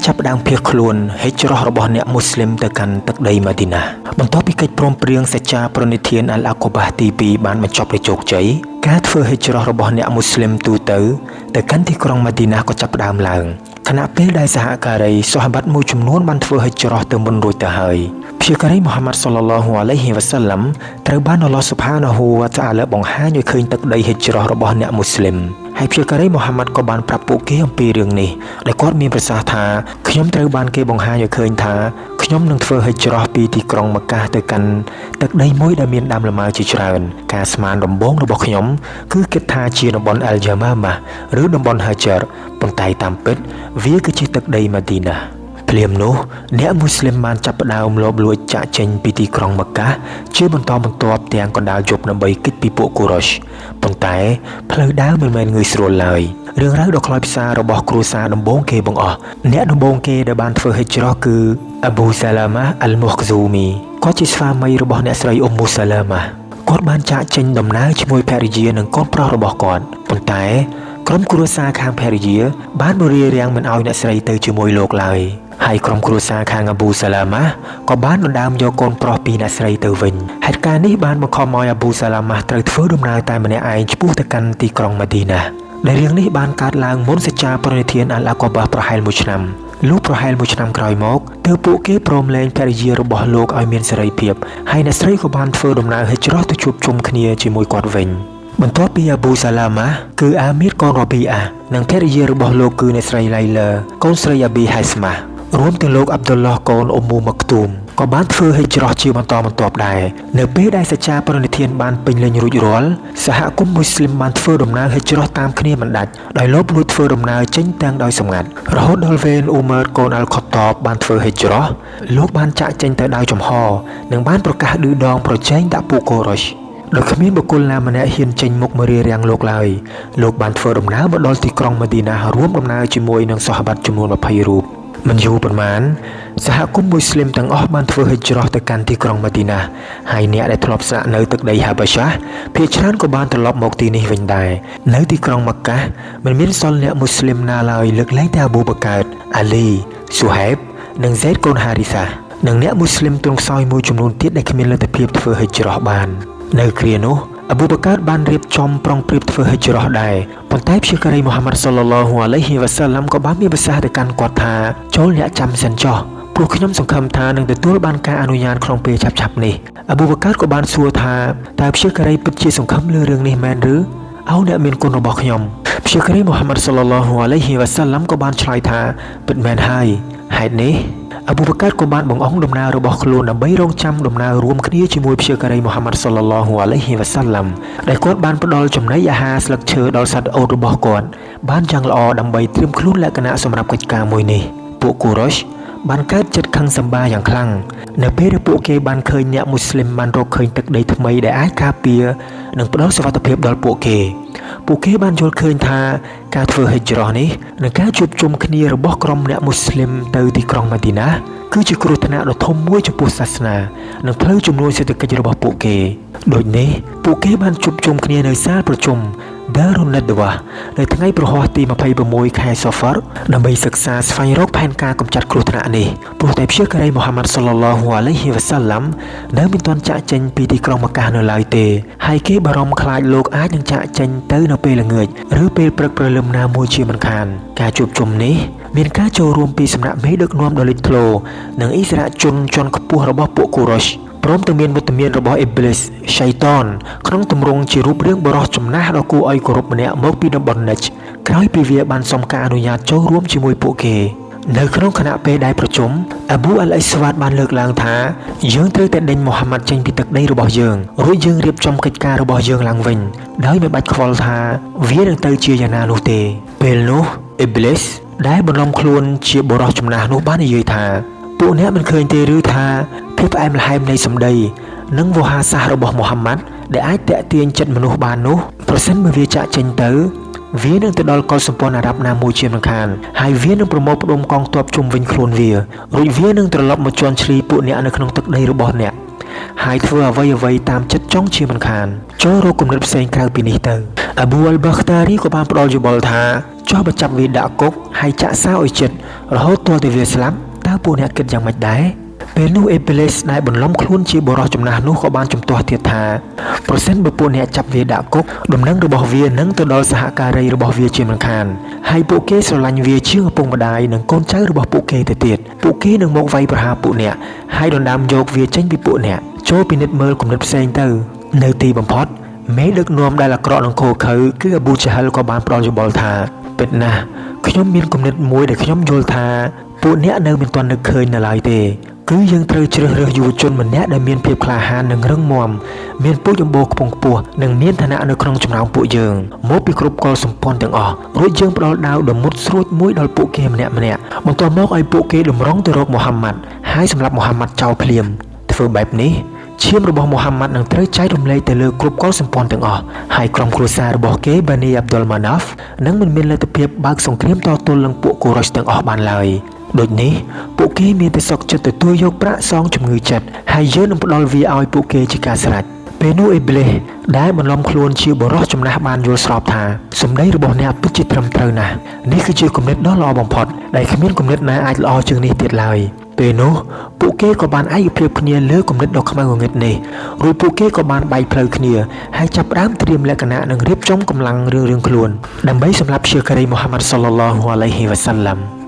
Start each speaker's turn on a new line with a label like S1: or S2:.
S1: ចាប់ផ្ដើមភៀសខ្លួនហិជ្រោះរបស់អ្នកមូស្លីមទៅកាន់ទឹកដីម៉ាឌីណាបន្ទាប់ពីកិច្ចព្រមព្រៀងសច្ចាប្រណិធានអាល់អាកបាទី2បានបញ្ចប់ដោយជោគជ័យការធ្វើហិជ្រោះរបស់អ្នកមូស្លីមទូទៅទៅកាន់ទីក្រុងម៉ាឌីណាក៏ចាប់ផ្ដើមឡើងខណៈពេលដែលសហការីសូហាបាត់មួយចំនួនបានធ្វើហិជ្រោះទៅមុនរួចទៅហើយព្យាការីមូហាម៉ាត់សល្លឡោះអាឡៃហ៊ីវ៉ាសាឡាំត្រូវបានអល់ឡោះស៊ុបហានាហ៊ូវតាអាឡាបង្ហាញឲ្យឃើញទឹកដីហិជ្រោះរបស់អ្នកមូស្លីមហើយព្យាការីមូហាម៉ាត់ក៏បានប្រាប់ពួកគេអំពីរឿងនេះដែលគាត់មានប្រសាសន៍ថាខ្ញុំត្រូវបានគេបង្ហាញឲ្យឃើញថាខ្ញុំនឹងធ្វើហិជ្រោះពីទីក្រុងម៉ាកាសទៅកាន់ទឹកដីមួយដែលមានដើមលម៉ើជាច្រើនការស្មានដំបូងរបស់ខ្ញុំគឺគិតថាជាតំបន់អែលយ៉ាម៉ាម៉ាឬតំបន់ហាចារប៉ុន្តែតាមពិតវាគឺជាទឹកដីម៉ាឌីណាភ្លាមនោះអ្នកមូស្លីមបានចាប់ផ្ដើមលបលួចចាក់ចេញពីទីក្រុងម៉ាកាសជាបន្តបន្ទាប់ទាំងកណ្ដាលយប់ដើម្បីគេចពីពួកកូរ៉ូសប៉ុន្តែផ្លូវដើរមិនមែនងាយស្រួលឡើយរឿងរ៉ាវដ៏ខ្លោចផ្សារបស់គ្រួសារដំបូងគេបង្អស់អ្នកដំបូងគេដែលបានធ្វើហិជ្រោះគឺអាប៊ូសាឡាម៉ាអាល់មូហ្ស៊ូមីគាត់ជាស្វាមីរបស់អ្នកស្រីអ៊ុំមូសាឡាម៉ាគាត់បានចាកចេញដំណើរជាមួយភរិយានិងកូនប្រុសរបស់គាត់ប៉ុន្តែក្រុមគ្រួសារខាងភរិយាបានមករារាំងមិនឲ្យអ្នកស្រីទៅជាមួយលោកឡើយហើយក្រុមគ្រួសារខាងអាប៊ូសាឡាម៉ាក៏បានដណ្ដើមយកកូនប្រុសពីអ្នកស្រីទៅវិញហេតុការណ៍នេះបានបង្ខំឲ្យអាប៊ូសាឡាម៉ាត្រូវធ្វើដំណើរតែម្នាក់ឯងឆ្ពោះទៅកាន់ទីក្រុងម៉ាឌីណាដែលរឿងនេះបានកើតឡើងមុនសច្ចាប្រណិធានអាល់អាកបាប្រហែល1ឆ្នាំលុះប្រហែល1ឆ្នាំក្រោយមកទើបពួកគេព្រមលែងភរិយារបស់លោកឲ្យមានសេរីភាពហើយអ្នកស្រីក៏បានធ្វើដំណើរហិជ្រោះទៅជួបជុំគ្នាជាមួយគាត់វិញបន្ទាប់ពីអាប៊ូសាឡាម៉ាគឺអាមៀតកូនរ៉ប៊ីអានិងភរិយារបស់លោកគឺអ្នកស្រីឡៃឡាកូនស្រីអាប៊ីហៃស្ម៉ារួមទាំងលោកអាប់ឌុលឡោះកូនអ៊ុំមូម៉ាក់ទូមក៏បានធ្វើហិជ្រោះជាបន្តបន្ទាប់ដែរនៅពេលដែលសច្ចាប្រណិធានបានពេញលេញរួចរាល់សហគមន៍មូស្លីមបានធ្វើដំណើរហិជ្រោះតាមគ្នាមិនដាច់ដោយលបលួចធ្វើដំណើរចេញទាំងដោយសម្ងាត់រហូតដល់វេនអ៊ូមើរកូនអាល់ខតបបានធ្វើហិជ្រោះលោកបានចាក់ចេញទៅដោយចំហនិងបានប្រកាសឌឺដងប្រជែងដាក់ពួកកូរ៉ូសដោយគ្មានបុគ្គលណាម្នាក់ហ៊ានចេញមុខមករារាំងលោកឡើយលោកបានធ្វើដំណើរមកដល់ទីក្រុងម៉ាឌីណារួមដំណើរជាមួយនឹងសហបាត់ចំនួន20រូបមិនយូរប៉ុន្មានសហគមន៍មូស្លីមទាំងអស់បានធ្វើហិជ្រោះទៅកាន់ទីក្រុងម៉ាឌីណាហើយអ្នកដែលធ្លាប់ស្នាក់នៅទឹកដីហាបាសាភាគច្រើនក៏បានត្រឡប់មកទីនេះវិញដែរនៅទីក្រុងម៉ាកាសមិនមានសល់អ្នកមូស្លីមណាឡើយលើកលែងតែអាប៊ូបាកើតអាលីស៊ូហេបនិងហ្សេតកូនហារីសានិងអ្នកមូស្លីមទ្រង់ខ្សោយមួយចំនួនទៀតដែលគ្មានលទ្ធភាពធ្វើហិជ្រោះបាននៅគ្រានោះអាប៊ូបាកើតបានរៀបចំប្រុងប្រៀបធ្វើហិជ្រោះដែរប៉ុន្តែព្យាការីមូហាម៉ាត់សល្លឡោះអាឡៃហ៊ីវ៉ាសាឡាំក៏បានមានប្រសាសន៍ទៅកាន់គាត់ថាចូលអ្នកចាំសិនចុះព្រោះខ្ញុំសង្ឃឹមថានឹងទទួលបានការអនុញ្ញាតក្នុងពេលឆាប់ៗនេះអាប៊ូបាកើតក៏បានសួរថាតើព្យាការីពិតជាសង្ឃឹមលើរឿងនេះមែនឬអោអ្នកមានគុណរបស់ខ្ញុំព្យាការីមូហាម៉ាត់សល្លឡោះអាឡៃហ៊ីវ៉ាសាឡាំក៏បានឆ្លើយថាពិតមែនហើយហេតុនេះអាប៊ូបាកើតក៏បានបង្អង់ដំណើររបស់ខ្លួនដើម្បីរងចាំដំណើររួមគ្នាជាមួយព្យាការីមូហាម៉ាត់សល្លឡោះអាឡៃហ៊ីវ៉ាសាឡាំដែលគាត់បានផ្ដល់ចំណីអាហារស្លឹកឈើដល់សត្វអូតរបស់គាត់បានយ៉ាងល្អដើម្បីត្រៀមខ្លួនលក្ខណៈសម្រាប់កិច្ចការមួយនេះពួកកូរ៉ូសបានកើតចិត្តខឹងសម្បាយ៉ាងខ្លាំងនៅពេលដែលពួកគេបានឃើញអ្នកមូស្លីមបានរកឃើញទឹកដីថ្មីដែលអាចការពារនិងផ្ដល់សុវត្ថិភាពដល់ពួកគេពួកគេបានយល់ឃើញថាការធ្វើហិជ្រោះនេះនិងការជួបជុំគ្នារបស់ក្រុមអ្នកមូស្លីមទៅទីក្រុងម៉ាឌីណាគឺជាគ្រោះថ្នាក់ដ៏ធំមួយចំពោះសាសនានិងផ្លូវជំនួយសេដ្ឋកិច្ចរបស់ពួកគេដូចនេះពួកគេបានជួបជុំគ្នានៅសាលប្រជុំដារុនណាដវ៉ានៅថ្ងៃប្រហ័សទី26ខែសូហ្វារដើម្បីសិក្សាស្វែងរកផែនការកម្ចាត់គ្រោះថ្នាក់នេះព្រោះតែព្យាការីមូហាម៉ាត់សល្លឡោះអាឡៃហ៊ីវ៉ាសាឡាំនៅមិនទាន់ចាក់ចេញពីទីក្រុងម៉ាកាសនៅឡើយទេហើយគេបារម្ភខ្លាចលោកអាចនឹងចាក់ចេញទៅនៅពេលល្ងាចឬពេលព្រឹកព្រលឹមណាមួយជាមិនខានការជួបជុំនេះមានការចូលរួមពីសំណាក់មេដឹកនាំដ៏លេចធ្លោនិងអិសរាជជនជាន់ខ្ពស់របស់ពួកកូរ៉ូសព្រមទាំងមានវត្តមានរបស់អ៊ីប្លីសឆៃតនក្នុងទម្រង់ជារូបរាងបុរសចំណាស់ដ៏គួរឲ្យគោរពម្នាក់មកពីតំបន់និចក្រោយពីវាបានសុំការអនុញ្ញាតចូលរួមជាមួយពួកគេនៅក្នុងខណៈពេលដែលប្រជុំអាប៊ូអាល់អ៊ីស្វាតបានលើកឡើងថាយើងត្រូវតែដេញមូហាម៉ាត់ចេញពីទឹកដីរបស់យើងរួចយើងរៀបចំកិច្ចការរបស់យើងឡើងវិញដោយមិនបាច់ខ្វល់ថាវានឹងទៅជាយ៉ាងណានោះទេពេលនោះអ៊ីប្លីសដែលបន្លំខ្លួនជាបុរសចំណាស់នោះបាននិយាយថាពួកអ្នកមិនឃើញទេឬថាភាពផ្អែមល្ហែមនៃសម្ដីនិងវោហារសាស្ត្ររបស់មូហាម៉ាត់ដែលអាចទាក់ទាញចិត្តមនុស្សបាននោះប្រសិនបើវាចាក់ចេញទៅវានឹងទៅដល់កុលសម្ព័ន្ធអារ៉ាប់ណាមួយជាមិនខានហើយវានឹងប្រមូលផ្ដុំកងទ័ពជុំវិញខ្លួនវារួចវានឹងត្រឡប់មកជន់ឈ្លីពួកអ្នកនៅក្នុងទឹកដីរបស់អ្នកហើយធ្វើអ្វីអ្វីតាមចិត្តចង់ជាមិនខានចូលរកគំនិតផ្សេងក្រៅពីនេះទៅ អាប៊ូអលបាខ្តារីក៏បានផ្ដល់យោបល់ថាចុះបើចាប់វាដាក់គុកហើយចាក់សោឲ្យចិត្តរហូតទាល់តែវាស្លាប់តើពួកអ្នកគិតយ៉ាងម៉េចដែរពេលនោះអេប៊ីលីសដែលបន្លំខ្លួនជាបុរសចំណាស់នោះក៏បានជំទាស់ទៀតថាប្រសិនបើពួកអ្នកចាប់វាដាក់គុកដំណឹងរបស់វានឹងទៅដល់សហការីរបស់វាជាមិនខានហើយពួកគេស្រឡាញ់វាជាងឪពុកម្ដាយនិងកូនចៅរបស់ពួកគេទៅទៀតពួកគេនឹងមកវាយប្រហារពួកអ្នកហើយដណ្ដើមយកវាចេញពីពួកអ្នកចូលពិនិត្យមើលគំនិតផ្សេងទៅនៅទីបំផុតមេដឹកនាំដែលអាក្រក់នឹងខូខើគឺអាប៊ូចាហិលក៏បានផ្ដល់យោបល់ថាពិតណាស់ខ្ញុំមានគំនិតមួយដែលខ្ញុំយល់ថាពួកអ្នកនៅមិនទាន់នឹកឃើញនៅឡើយទេគឺយើងត្រូវជ្រើសរើសយុវជនម្នាក់ដែលមានភាពក្លាហាននិងរឹងមាំមានពូជអម្បូរខ្ពង់ខ្ពស់និងមានឋានៈនៅក្នុងចំណោមពួកយើងមកពីគ្រប់កុលសម្ព័ន្ធទាំងអស់រួចយើងផ្ដល់ដាវដ៏មុតស្រួចមួយដល់ពួកគេម្នាក់ៗបន្ទាប់មកឲ្យពួកគេតម្រង់ទៅរកមូហាម៉ាត់ហើយសម្រាប់មូហាម៉ាត់ចោលភ្លាមធ្វើបែបនេះឈាមរបស់មូហាម៉ាត់នឹងត្រូវចែករំលែកទៅលើគ្រប់កុលសម្ព័ន្ធទាំងអស់ហើយក្រុមគ្រួសាររបស់គេបានីអាប់ឌុលម៉ាណាហ្វនឹងមិនមានលទ្ធភាពបើកសង្គ្រាមតទល់នឹងពួកកូរ៉េសទាំងអស់បានឡើយដូចនេះពួកគេមានតែសុខចិត្តទទួលយកប្រាក់សងជំងឺចិត្តហើយយើងនឹងផ្ដល់វាឲ្យពួកគេជាការស្រេចពេលនោះអេប៊ីលីសដែលបន្លំខ្លួនជាបុរសចំណាស់បានយល់ស្របថាសម្ដីរបស់អ្នកពិតជាត្រឹមត្រូវណាស់នេះគឺជាគំនិតដ៏ល្អបំផុតដែលគ្មានគំនិតណាអាចល្អជាងនេះទៀតឡើយពេលនោះពួកគេក៏បានឯកភាពគ្នាលើគំនិតដ៏ខ្មៅងងឹតនេះរួចពួកគេក៏បានបែកផ្លូវគ្នាហើយចាប់ផ្ដើមត្រៀមលក្ខណៈនិងរៀបចំកម្លាំងរឿងៗខ្លួនដើម្បីសម្លាប់ព្យាការីមូហាម៉ាត់សល្លឡោះអាឡៃហ៊ីវ៉ាសាឡាំ។